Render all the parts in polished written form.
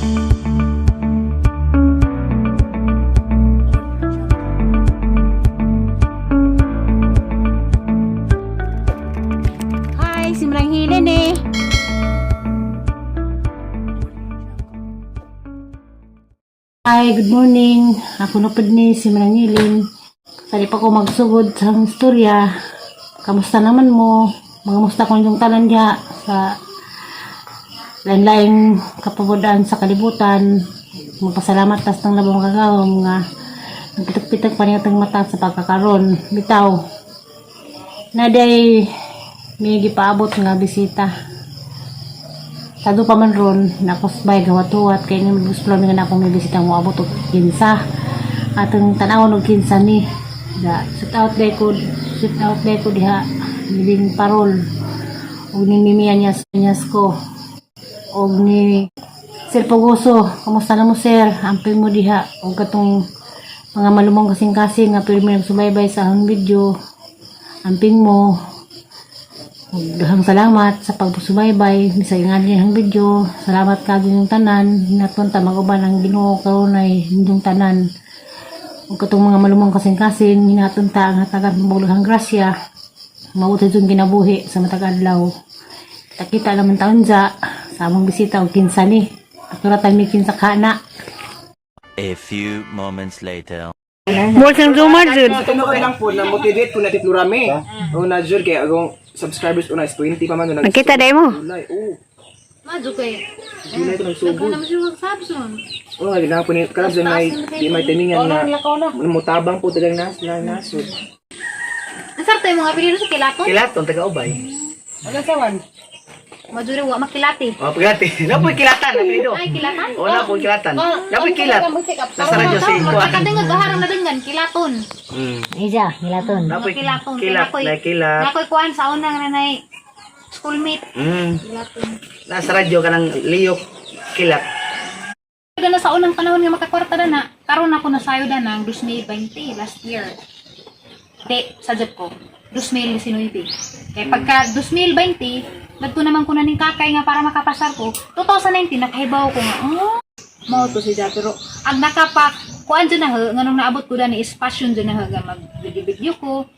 Hi, si Manang Helen eh. Hi, good morning. Ako na pud ni si Manang Helen. Sali pa ko magsugod sa akong istorya. Kamusta naman mo? Mga musta ko inyong tanan diha sa lain-laing kapabudan sa kalibutan. Magpasalamat tas ng labong kagawom nga nagpitak-pitak pa niya mata sa pagkakaron. Bitaw. Na day may gipaabot nga bisita. Sado pa man ron, nakusbay gawat-huwat, kay nga gusto lang nga na akong may bisita mo abot og kinsa. Atong tan-awon og kinsa ni. Da, shoot out day ko, shoot out day ko diha, living parol. Og ni Mimiya niya niya ko. Og ni Sir Pugoso, kamusta na mo, sir? Amping mo diha og katong mga malumong kasing-kasing nga pirmi nagsubaybay sa akong video. Amping mo. Ug daghang salamat sa pagsubaybay sa nga ang video. Salamat ka inyong tanan. Hinaton ta mag-uban ang Ginoo karon ay inyong tanan. Ug katong mga malumong kasing-kasing, hinaton ta ang hatagan mo daghang grasya. Mabuti jud kinabuhi sa matag adlaw. Kita naman taon dya sa among bisita og kinsa ni. Akuratan mi kinsa kana. A few moments later. Bolsang zumar jud. Ano ko lang po na motivate ko na titlurami. O na jud kay agong subscribers una is 20 pa man nag. Nakita day mo. July. Oh, Madyo kay. July ko nagsugod. Ano siya magsabson? Oh, nga gina po ni kanang sa may di may timingan na mutabang po tagang nas na nasod. Ang sarto yung mga apelyido sa Kilaton. Kilaton, taga-ubay. Madyo rin wa makilati. Oh, pagkati. Napoy kilatan, apelido. Ay, Kilatan. Oh, napoy kilatan. Napoy kilat. Nasa radyo sa ikuan. Magkakadengag kaharang na dengan Kilaton. Ija, ngilaton. Napoy Kilaton. kilat, na kilat. Nakoy kuan sa unang nanay schoolmate. Kilaton. Nasa radyo ka ng Leo Kilat. Gana sa unang panahon nga makakwarta na na, karon ako nasayo na ng 2020 last year. Di, sa job ko, 2019. Kaya pagka 2020, nagto naman ko na ning kakay nga para makapasar ko, 2019, nakahibaw ko nga, oh, mao to siya. Pero, ang nakapa, kuan dyan na ho, nga nung naabot ko na ni is passion dyan na ho, nga mag-video ko.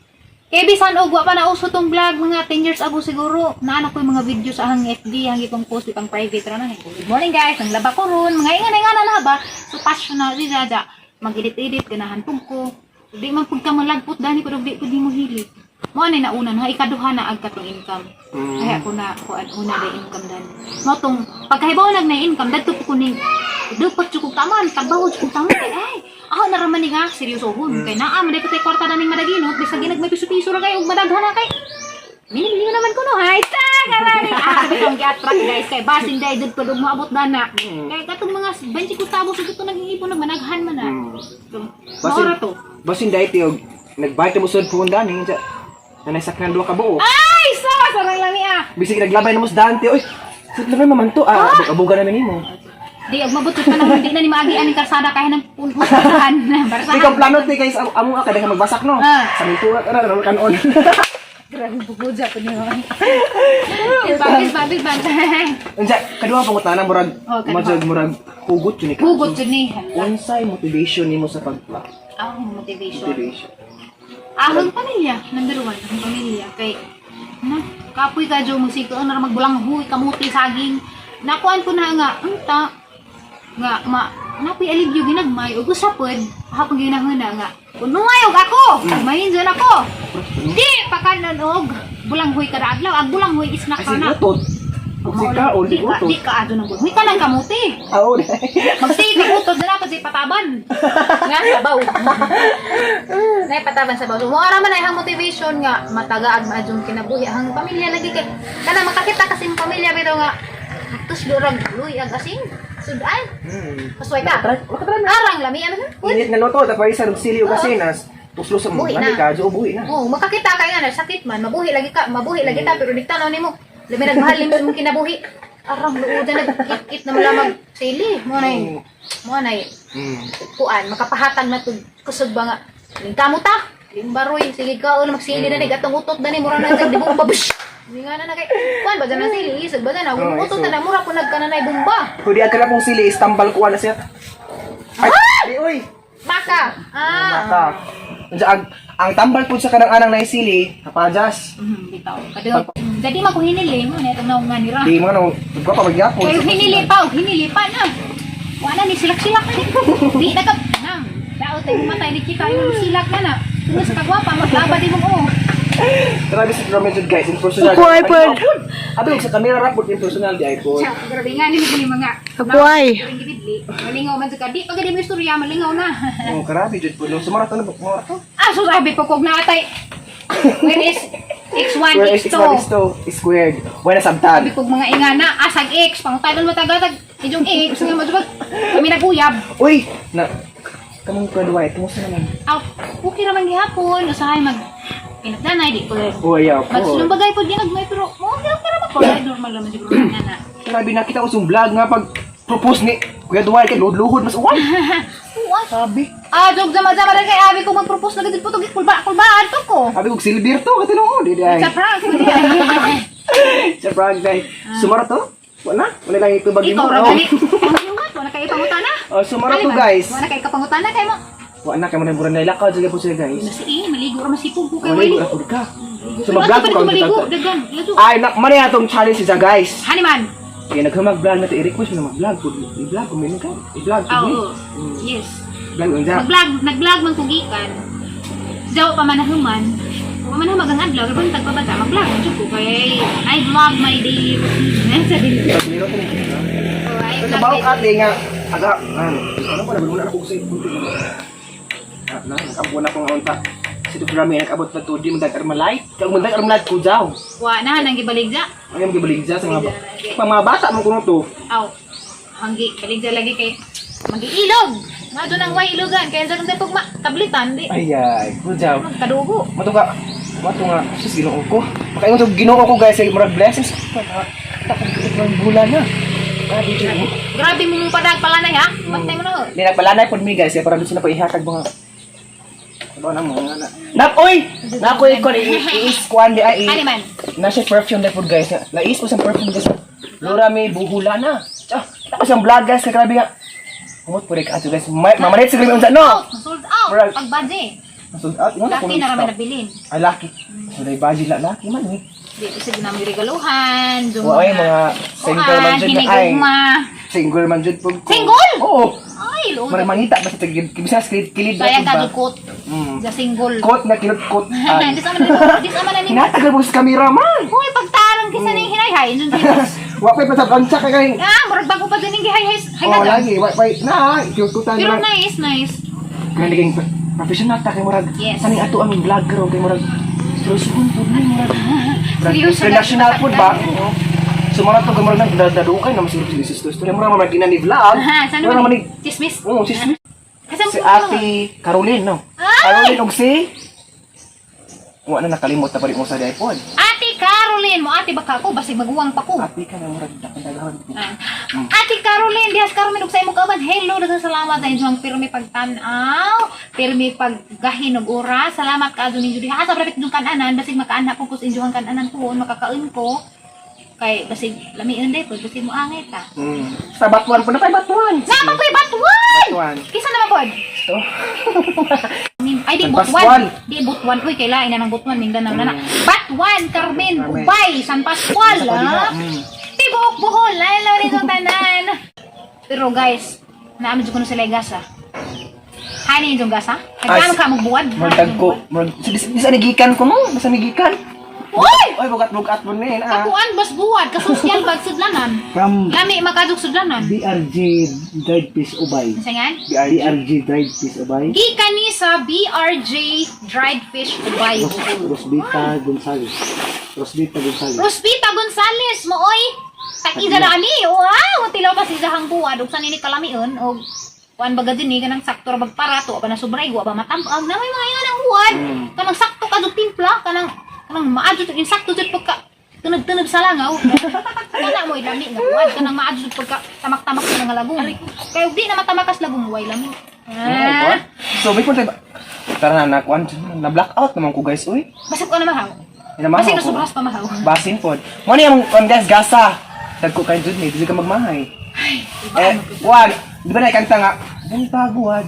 Kaya bisan og wa pa na uso tong vlog mga 10 years ago siguro. Naanak ko yung mga video sa hang FB, hang ipang post, ipang private ra na. Good morning guys, ang laba ko ron, mga ingan ingan na ba. So passion na si Jaja, mag-edit-edit ganahan pug ko. Di man pug ka malagpot dani pero di ko di mo hilig. Mo anay nauna na ikaduha na ag katong income. Kaya ako na kuan una day income dani. Mo tong pagkahibaw nag na income dadto po ko ning dupot jud kog taman, trabaho jud kog taman kay ay. Ako na raman ni nga seryosohon kay naa man dapat kwarta daning madaginot bisag ginag may piso-piso ra kay ug madaghan na kay. Minili naman ko no hay ta karani. Ah, bitong gi-attract guys kay basin day dud pag moabot dana. Kay katong mga 20 centavos ug ito nag-iipon nag managhan man na. So, Basin maora to. basin dahil og nagbayad mo sud puhon dani sa nanay saknan duha ka buo. Ay, sa sarang lami ah. Bisig naglabay na mo sa dante oy. Sud labay man to ah, abog-abogan na nimo. Di ug mabutot pa nang hindi na ni maagi aning karsada kay nang puntahan. Di ka plano ti guys among akad nga magbasak no. Ah. Sa mintuan ana na kanon. Grabe bugoja po niyo. Bagis, bagis, bagis. Unsa kaduha pangutana murag Oh, kaduha. murag murag hugot yun ikaw. Hugot jud ni. Unsay motivation nimo sa pag-vlog? Ang motivation. Motivation. Ahang pamilya, number one, ang pamilya. Kay, na, kapoy ka dyan, musika, na magbulanghoy, kamuti, saging. Nakuan ko na nga, unta, nga, ma, napoy alibyo, ginagmay, ug usapod, hapon ginahon na nga, kunuay og ako, mahin dyan ako. Di, pakanan og, bulanghoy kada adlaw, ang bulanghoy is Ay, na si utot. Ug si kaon, si Di ka, utot. di ka adto ng bulanghoy, ka lang kamuti. Aw. Magsige utot na dapat si pataban. Nga sabaw. Nay pataban sabaw. So, mao ra man ay ang motivation nga matagaag maadjong kinabuhi ang pamilya lagi kay kana makakita kasi ang pamilya bitaw nga tuslo rag luy ag asin sudan. Pasway ka. Arang lami ano? Init nga luto tapos isa og sili ug asinas. Tuslo sa Buhi mga na. ka, jo buhi na. Oh, makakita kay nga na sakit man, mabuhi lagi ka, mabuhi lagi ta pero dikta nimo. Lami nagmahal nimo sa imong kinabuhi. Arang luodan nagkit-kit na malamag sili. Mo nay. Mo nay. Kuan makapahatag na tug kusog ba nga ning kamo ta limbaroy sige ka o magsili na ni gatong utot dani mura na di bomba bush. Hindi nga na na kay kuan ba na sili, isod ba na Oh, uto isod. ta na mura po nagkananay bomba. Huli ang kana pong sili is tambal ko na siya. Ay, di oy. Baka. Ah. Baka. Unsa ang tambal po sa kanang anang naisili, kapajas. Bitaw. Kadto jadi man ko hinili mo na itong naungan nira. Di mo ano, ko pa magyapon. Kay hinili pa, og hinili pa na. Wala ni silak-silak na ni. Di na ka nang. Daot ay matay ni kita yung silak na na. Tungod sa kagwapa maglaba di mo oh. Grabe si Romeo jud, guys, in personal. Ako, iPad. Abi sa camera ra pud in personal di iPhone. Siya, grabe nga ni mo mga. Ako ay. Malingaw man sa ka. Di pa gani mo istorya, malingaw na. Oh, grabe jud po. No, sumara to na mo to. Ah, so sabi po kog naatay. Where is X1, Where is X2? x1 x2 squared? Wala Sabi sabtan. kog mga ingana, asag X, pangutanon mo tagatag, inyong X, nga madubag, kami naguyab. Uy, na kamong kaduway, kumusta naman? Aw, okay raman gihapon, usahay mag pinagdanay, di ko. Oh, ayaw po. Magsilumbagay po ginagmay, pero mo okay okay raman po. Ay, normal naman siguro nga na. Grabe nakita ko sa vlog nga pag propose ni Kuya Duway kay luhod-luhod mas uwan. Uwan. Sabi. Ah, jog zama-zama rin kay abi ko mag-propose na gid po to kulba kulbaan to ko. Sabi ko silver to katinuod di ay. Sa prank. Sa prank day. Sumara to? Wala. Wala lang ito bagay Ikaw mo. ra Oh. gani. Wala kay pangutana. Oh, sumara to guys. Wala kay kapangutana kay mo. Wala na kay mo na mura na ilakaw jud po sila guys. Nasi eh, maligo ra masipog ko kay Wala Willie. ko pud ka. So Pero mag-vlog ato ko pa maligo, ka. dagan. Lazo. Ay, nak man atong challenge siya guys. Haniman. Kaya naghumag vlog na to i-request mo na mag-vlog pud. I-vlog ko ka. I-vlog ko. Ah, oo. Yes. Vlog unsa? Nag-vlog, nag-vlog man kong gikan. Jaw pa man human. Pa man humag ang adlaw, pero tagpabata mag-vlog jud ko kay I vlog my daily routine. Sa dili. Pagliro ko ni. So, I Sa vlog bawo my ate nga aga ano ano pa na ako sa kunti. Ah, na nag-abot na ko nga unta. Si Dr. Rami nag-abot na to di man dag armalite. Kag man dag armalite ko jaw. Wa na nang gibaligja. Ay ang gibaligja sa mga pang mga bata mo kuno to. Aw. Hanggi baligja lagi kay magiilog. Nga doon ang way ilogan kay sa kung pugma tablitan di. Ay ay, ko jaw. Magkadugo. Mato ka. Mato nga sus Ginoo ko. Makaingon to Ginoo ko guys ay murag blessings. Takong bulan na. Grabe jud mo. Grabe mo mong padag pala na ha. Bantay mo na ho. Di nagpalanay pod mi guys, kaya para gusto na pa ihatag mga Ano na mo nga na. Nak oy! Nakoy ko i-squan di ay. Ano man? Na siya perfume na pod guys. Nais ko sa perfume guys. Lora may buhula na. Ah, tapos ang vlog guys, kay grabe nga. Kumot po rin ka ato guys. Mamalit siguro unsa no. Out, sold out. Murag- Pag budget. Sold out. Ingon ako Lucky na raman stop. nabilin. Ay lucky. So dai budget la lucky man eh. Di kasi namin regaluhan. Yung Wa ay mga single man jud na ay. hinigugma. Single man jud pud ko. Single? Oo. Ay, lord. Murag mangita basta tigil kibisas kilid kilid Sayang ba? ka dukot. Sa single. Kot na kilid kot. Ay. Dis aman na dis aman na ni. Hinatagal mo sa camera man. Hoy, pagtarang kisa ning hinayhay. Yun din. Wa pa'y pasabkansa ka kay. Ah, murag bago pa din ning gihayhay. Hay Oh, ka. lagi wa pa'y na kutan Pero lang. nice, nice. Kaya naging professional ta kay murag. Yes. Saning ato ang vlog karon kay murag seryoso pud ni murag. Murag Seryoso na. International pud ba? Oo. So murag to kay murag nagdadadukay na masiguro si Jesus story murag man gina ni vlog. Ha, sana Murag man man ni chismis. Oh, si Kasi si Ate Caroline no. Ay! Caroline og si Wa na nakalimot na pa rin mo sa iPhone. Ate Caroline mo, ate baka ako basig maguwang pa ko. Ate ka na murag dakandagahan. Ah. Ate Caroline, dihas Caroline ug sa imong kauban. Hello, daghang salamat sa inyong pirmi pagtan-aw, pirmi paggahin og oras. Salamat kaadto ninyo diha sa prapit inyong kananan, basig makaanha po ko sa inyong kananan po, makakaon ko. Kay basig lamion day po, basig mo angay ta. Sa batuan po na pa'y batuan. Nama ko'y batuan! Batuan. Kisa naman pod? Ito. Ay, di San butuan. Pascual. Di butuan. Uy, kailain na ng butuan. Mingdan na na. Batuan, Carmen, Carmen. Ubay, San Pascual. Sa Padilla. Ah. Tibuok Bohol. Lalo rin ang tanan. Pero guys, naamin ko na sila yung gasa. Hani yung gasa? Ay, Nagkano ka magbuwad? Murag dagko. Murag sa nigikan ko mo, sa nigikan. Uy! Oy, bugat-bugat mo ni ah. Kakuan, bas buwad. Kasosyal, bag sudlanan. From Lami, makadok sudlanan. BRG Dried Fish Ubay. Ano nga? BRG Dried Fish Ubay. Gikan ni sa BRJ Dried Fish Ubay. Bohol. Rosbita Gonzales. Rosbita Gonzales. Rosvita Gonzales, mooy. Takiga na ani. Wow, tilaw pa si Zahang buwad ug sa nini kalamion og kuan baga din ni kanang sakto ra bagpara to ba na sobra wa ba matam-ang na may mga ingan ang buwad. Kanang sakto ka og timpla kanang kanang maadyo yung sakto jud pagka tunog-tunog sa langaw. Kana mo lami nga buwad kanang maadyo jud pagka tamak-tamak sa nga lagong. Kay ug di na matamakas lagong way lami. Oo, ba? Ah, So, may punta ba? Tara na, nakuan. Na blackout naman ko guys, uy. basig ko naman ha. Inamahaw Kasi ko. nasubras pa mahaw. Basin pod. Mo ni among on guys gasa. Dagko kay jud ni, dili ka magmahay. Eh, wag, di ba na kanta nga? Dali paguad.